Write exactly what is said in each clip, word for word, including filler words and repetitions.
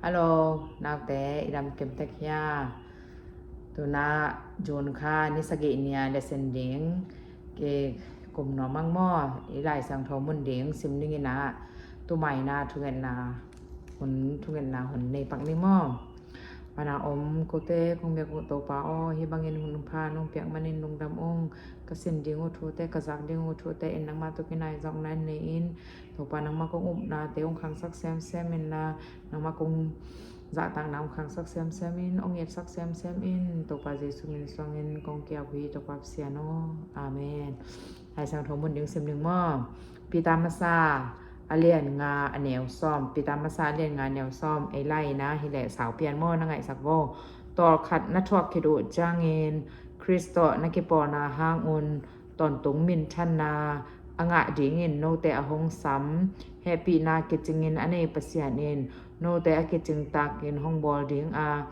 Hello, naute, i dam kemtek hia? Tuna June kha ni sagih nia le sen ding, ke kum nuam ang maw, i Lai Siangtho mun ding sim ding ina, tumaina thungetna hun, thungetna hun nei pak ni maw. Pana om kote kong biak uh Topa aw, hi bangin hun pha nong piak manin lungdam ung. Ka sin ding uh thute, ka zak ding uh thute in nangmah tawh kinai zawkna in nei in. Topa nangmah kong upnate hong khangsak semsem inla, nangmah kong zahtakna hong khangsak semsem in, hong etsak semsem in. Topa Jesu min suangin kong kiau hi, Topa Pasian aw. Amen. Lai Siangtho mun ding sim ding maw. Peter Masa a lian nga a neu sawm, Peter Masa a lian nga a neu sawm, ei lai ina hi leh sau pian maw, na ngaihsak vo. Tawlkhat na thuak khit uh ciangin Khrist tawh na kipawlna hang un tawntung minthanna a ngah dingin note a hong sam, hehpihna kicingin a nei Pasian in note a kicing takin hong bawl ding a,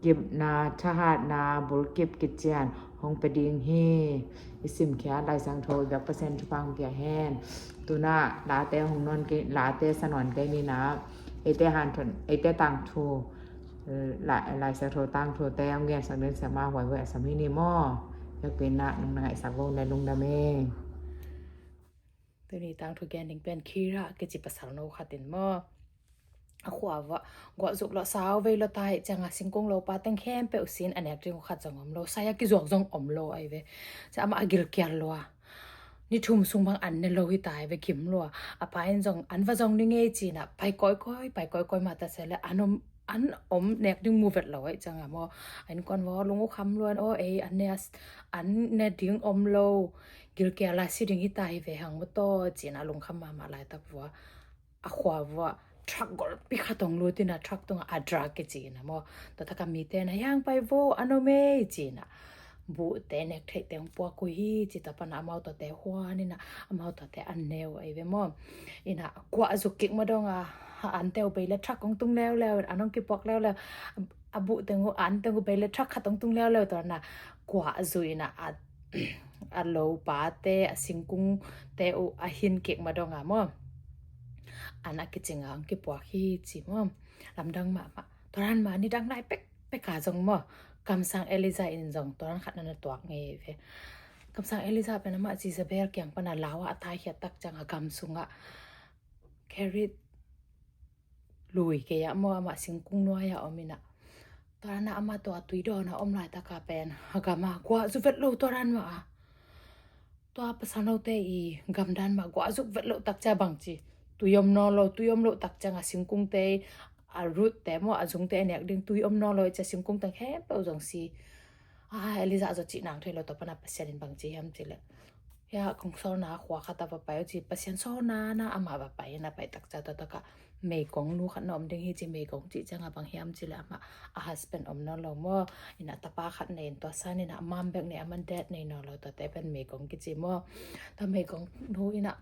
kipna, thahatna, bulkip kician hong pia ding hi. I simkhiat Lai Siangtho i biak Pasian thupha hong pia hen. Tuna late hong nawn kei, late sa nawn kei nina, eite hanthon, eite tangthu, Lai, Lai Siangtho tangthute hong gensak den siama huaihuai a sam hi ni maw. Biakpina nong na ngaihsak vo le lungdam e. Tuni tangthu gen ding pen Kira kici pasal no khat in maw, a khua vuah guah zuk lo, sau vei lo tai cianga singkung lo pa teng khempeuh sin a nek ding uh khat zong om lo, sai a kizuak zong om lo ai ve. Cia amah a gilkial lo a, ni thum sung bang an ne lo hi tai ve, gim lo a. A pa in zong an va zong ni ngei cina pai kawikawi, pai kawikawi mah ta se le an om, an om nek ding mu vet lo ai cianga maw, a innkuan vaw lung uh kham luan aw, ei an ne, an ne ding om lo, gilkial a si ding hi tai ve hang maw taw cina lungkham mahmah laitak vua, a khua vua truck golpi khat hong lut ina, truck tunga a drug kici ina maw, tua taka mite na hiang pai vo, a no mei cina buhte nek theihte hong puak uh hi ci. Tua pana amau tuate huan ina, amau tuate an neu ai ve maw. Ina guah zuk kik maw donga, a ante uh bei le truck hong tung leuleu, an hong kipuak leuleu, a buh teng uh, an teng uh bei le truck khat hong tung leuleu, tua na guah zui ina a a lo pate, a singkungte uh a hin kik maw donga maw, an a kicinga hong kipuak hi ci maw. Lamdang mahmah. Tua dan mah nidang lai pekpeka zong maw, kamsang Elijah in zong tua dan khat na na tuak ngei ve. Kamsang Elijah pen amah Jezebel kiang pana lau a a taikhiat tak cianga gam sungah Kerith lui kei ah maw, amah singkung nuai ah om ina, tua na amah tua tui dawn a om laitaka pen a gam a guah zu vet lo tua dan mah a. Tua pasal note i gam dan mah guah zuk vet lo tak cia bangci tui om nawn lo, tui om lo tak cianga singkungte, a rootte maw, a zungte a nek ding tui om nawn lo cia singkung teng khempeuh zong si. A, Elijah zaw cih nang thei lo, tua pana Pasian in bangci hiam cileh, hia kong sawlna khua khat a va pai uh ci, Pasian sawlna na amah va pai ina, pai tak cia tua taka meigong nu khat na om ding hi ci. Meigong cih cianga bang hiam cileh amah a husband om nawn lo maw, ina tapa khat nei in tua san ina mom bek nei, aman dad nei nawn lo, tuate pen meigong kici maw. Tua meigong nu ina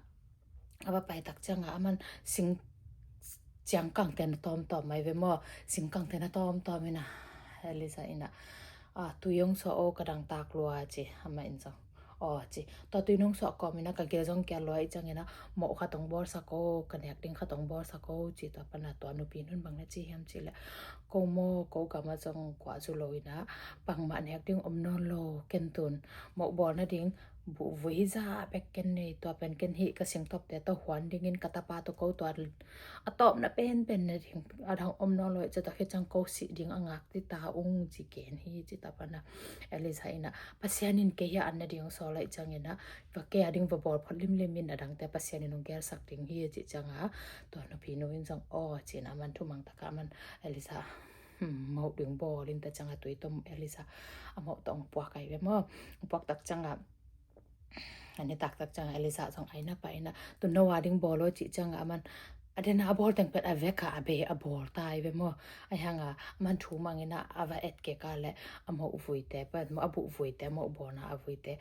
a va pai tak cianga aman sing ciangkangte na tawmtawm mai ve maw, singkangte na tawmtawm ina Elijah ina, a, tui hong suah o, ka dangtak lua ci, amah in zong aw ci. Tua tui nong suah kawm ina ka gil zong kial lua i ciangina moh khat hong bawlsak o, ka nek ding khat hong bawlsak o ci. Tua pana tua nupi nun bang na ci hiam cileh, ko maw, ko gam a zong guah zu lo ina bangmah nek ding om nawn lo, ken tun moh bawl nading buh vui hi zah bek ken nei, tua pen ken hih ka singtopte tawh huan dingin ka tapa tawh ko tua a tawpna penpen nading a dang om nawn lo i cia, tua khit ciang ko sih ding a ngak ti ta ung ci gen hi ci. Tua pana Elijah ina Pasian in kei hia an nading hong sawl a i ciangina va kei a ding va bawl phot limlim in, a dangte Pasian in hong gelsak ding hi cih cianga tua nupi nu in zong aw ci ina aman thumang taka aman Elijah moh ding bawl in ta cianga tui tom Elijah a moh tawh hong puak ai ve maw. Hong puak tak cianga a nitak tak cianga Elijah zong ai na pai ina, tu no a ding bawl o cih cianga aman a dena a bawl teng pen a veka a bei a bawl ta ai ve maw. Ai hanga aman thu mang ina a va et kek a le a moh vuite pen maw, a buh vuite, moh bawlna a vuite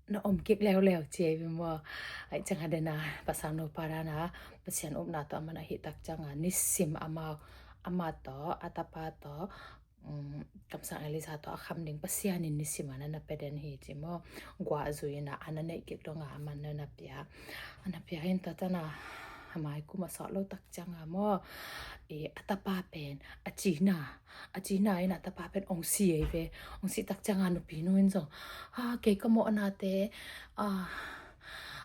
na om kik leuleu ci ai ve maw. Ai cianga dena pasal no pa dana Pasian upna tawh aman a hih tak cianga nisim amau, amah tawh, a tapa tawh, um, kamsang Elijah tawh a kham ding Pasian in nisim a na na pia den hi ci maw. Guah zui ina a na neih kik donga aman na na pia, a na pia hin tua tana Hamai kum a sawt lo tak cianga maw, e, a tapa pen a cina, a cina in a tapa pen ong si ei ve. Ong si tak cianga nupinu in zong, ha, kei ka mawhnate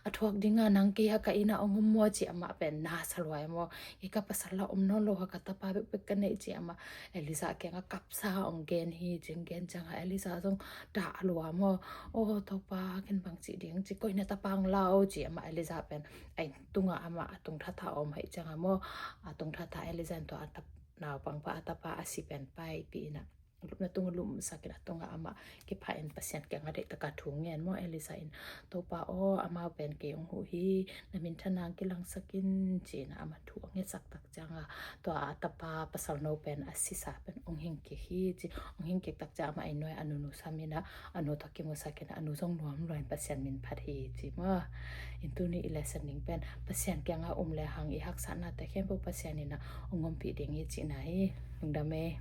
a thuak dinga nang kei ha ka ina ong om maw ci amah pen na sa lua ei maw. Kei ka pasal la om nawn lo ha, ka tapa bekbek ka neih ci amah. Elijah kianga kapsa ong gen hi cin, gen cianga Elijah zong dah lua maw. O Topa, ken bang ci ding ci, koi na tapa ong lau ci amah. Elijah pen a inn tunga amah a tung thatha om haih cianga maw, a tung thatha Elijah in tua a tap naupangpa a tapa a si pen paipih ina lupna tunga lumsakin a tunga amah kipha in Pasian kianga deihtaka thu ngen maw. Elijah in, Topa aw, amau pen kei ong huh hi, na minthanna ong kilangsakin ci ina amah thu a ngetsak tak cianga tua a tapa pasal no pen a sisa pen ong hing kik hi ci. Ong hing kik tak cianga amah a inn nuai a nunu sam ina a nu tawh kimusakin a nu zong nuam luain Pasian min phat hi ci maw. In tuni i lesson ding pen Pasian kianga um le hang i haksatnate khempeuh Pasian ina ong ompih ding hi cihna hi. Lungdam ei.